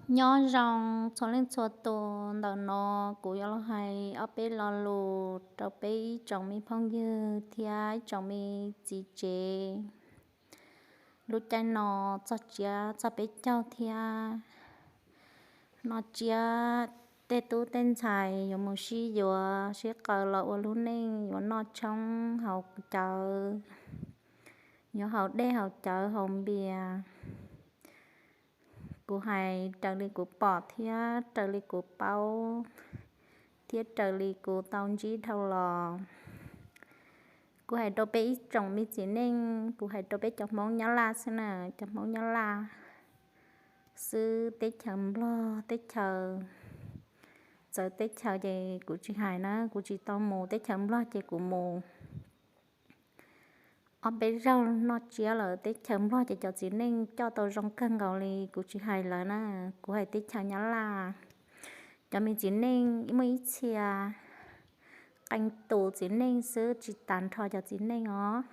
Nyob zoo txhua leej txhua tus, ntawm no kuv yuav los hais ob peb lo lus rau peb ib tsoom me phooj ywg thiab ib tsoom me txiv tsev. Lub caij no txog tsiab txog peb caug thiab, no tsiab tej tub tej ntxhais yuav mus sib yuav sib qawm los ua lub neej yuav noj tshoob haus cawv, yuav haus dej haus cawv haus npias. Kuv hais raws li kuv pom thiab raws li kuv paub thiab raws li kuv tau ntsib dhau los. Kuv hais rau peb ib tsoom me txiv neej, kuv hais rau peb cov Hmoob Nyab Laj xwb na, cov Hmoob Nyab Laj xwb, teb chaws Nplog teb chaws, txawv teb chaws ces kuv tsis hais na, kuv tsis tau mus, teb chaws Nplog ces kuv mus ob peb zaug noj tsiab lawm, teb chaws Nplog ces cov txiv neej coj tau zoo kawg nkaus li, kuv tsis hais lawv na, kuv hais teb chaws Nyab Laj. Cov me txiv neej muaj ib txhia qee tus txiv neej xwb tsis tas nrho cov txiv neej os.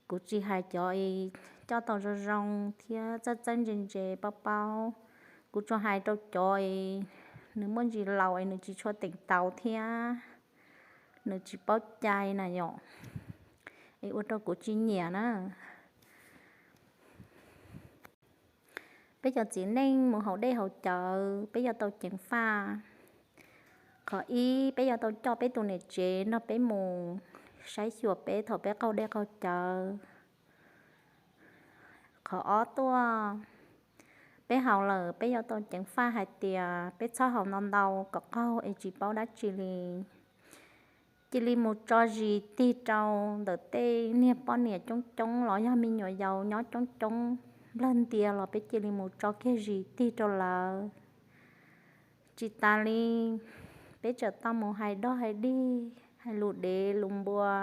Kuv tsis hais cov es coj tau zoo zoo thiab txawj txawj ntse ntse paub paub, kuv tsuas hais rau cov es nws muaj ntsis laus es nws tsis tshua teem taus thiab nws tsis paub cai na yom, es ua rau kuv tsis nyiam na. Peb cov txiv neej mus haus dej haus cawv peb yuav tau ceev faj. Qhov ib, peb yuav tau coj peb tus niam tsev nrog peb mus saib xyuas peb thaum peb qaug dej qaug cawv. Qhov ob tuaj, peb haus lawm peb yuav tau ceev faj hais tias peb txhob haus ntau ntau kom qaug es tsis paub dab tsi li. Cia li mus tso zis tig rau ntawm tej niag poj niam coob coob los yog me nyuam yaus nyob coob coob nplawg ntias los peb cia li mus tso kiag zis tig rau lawv. Tsis tas li, peb tseem tau mus hais dog hais dig, hais lus dev lus npua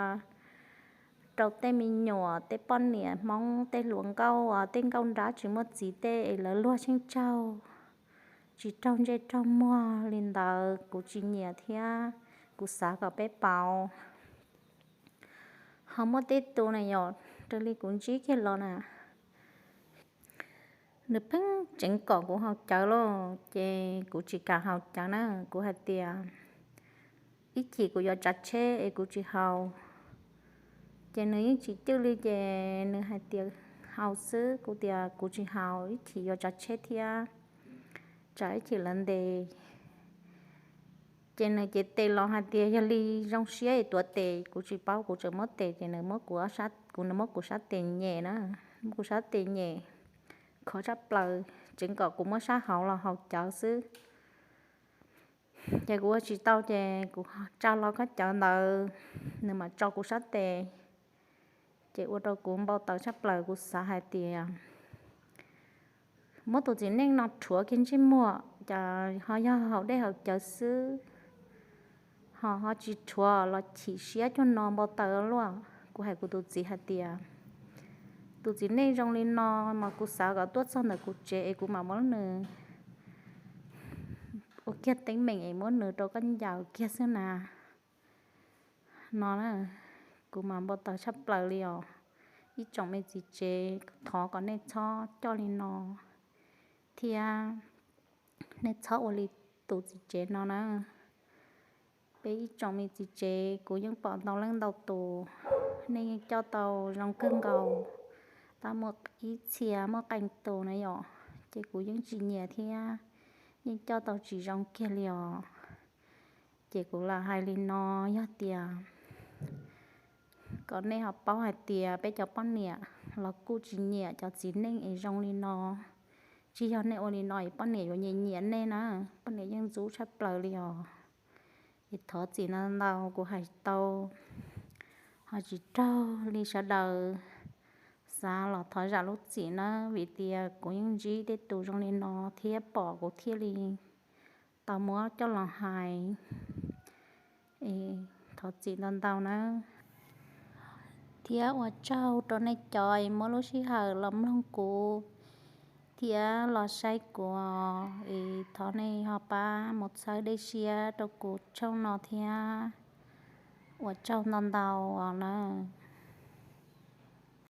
rau tej me nyuam, tej poj niam Hmoob, tej hluas nkauj, tej nkauj nrab tsis muaj txiv tej es lawv luag tsheej tsaug, tsis raug ntsej raug muag li ntawd kuv tsis nyiam thiab kuv xav kom peb pauv. Ho muaj tej tus na yom, raws li kuv ntsib kiag los na, nws pheej tseev kom kuv haus cawv lauj, ces kuv tsis kam haus cawv na, kuv hais tias ib chim kuv yuav tsav tsheb es kuv tsis haus. Ces nws yeej tsis cwj li ces nws hais tias haus xwb, kuv tias kuv tsis haus, ib chim yuav tsav tsheb thiab, tsam ib chim lawv ntes. Ces nws cev tes los hais tias yog li zoo siab es tuav tes, kuv tsis paub, kuv tseem muab tes ces nws muab kuv, kuv nws muab kuv sab tes nyem na, muab kuv sab tes nyem khov tshaj plaws, tseev kom kuv muab sab hauv los haus cawv xwb. Ces kuv ua tsis tau ces kuv tsa hlo khob cawv ntawd, nws mam tso kuv sab tes. Ces ua rau kuv npau taws tshaj plaws, kuv xav hais tias muab tus txiv neej no rhuav kiag ntsej muag, ces ho yog haus dej haus cawv xwb, ho ho tsis rhuav los chim siab cuag no npau taws luaj. Kuv hais kuv tus txiv hais tias tus txiv neej zoo li no mas kuv xav kom tuaj txog ntawm kuv tsev es kuv mam muab nws ua kiag teeb meem es muab nws rau koj ncaws kiag xwb na. No na, kuv mas npau taws tshaj plaws li os. Ib tsoom me txiv tsev, thov kom nej txhob coj li no thiab nej txhob ua li tus txiv tsev no na. Peb ib tsoom me txiv tsev kuv yeej pom ntau leej ntau tus, nej yeej coj tau zoo kawg nkaus, tab muaj ib txhia muaj qee tus na yom, ces kuv yeej tsis nyiam thiab, yeej coj tau tsis zoo kiag li os. Ces kuv lam hais li no, yog tias kom nej ho paub hais tias peb cov poj niam los kuj tsis nyiam cov txiv neej es zoo li no. Tsis yog nej ua li no es poj niam yuav nyiam nyiam nej na, poj niam yeej ntxub tshaj plaws li os. Es thov txim ntau ntau kuv hais tau ho tsis raug li sawv daws xav los thov zam lub txim na, vim tias kuv yeej ntsib tej tus zoo li no thiab pom kuv thiaj li tau muab coj los hais. Es thov txim ntau ntau na. Thiab ua tsaug rau nej cov es muab lub sij hawm los mloog kuv thiab los saib kuv, es thov nej ho pab mus txhawb dej siab rau kuv tshooj no thiab. Ua tsaug ntau ntau os na.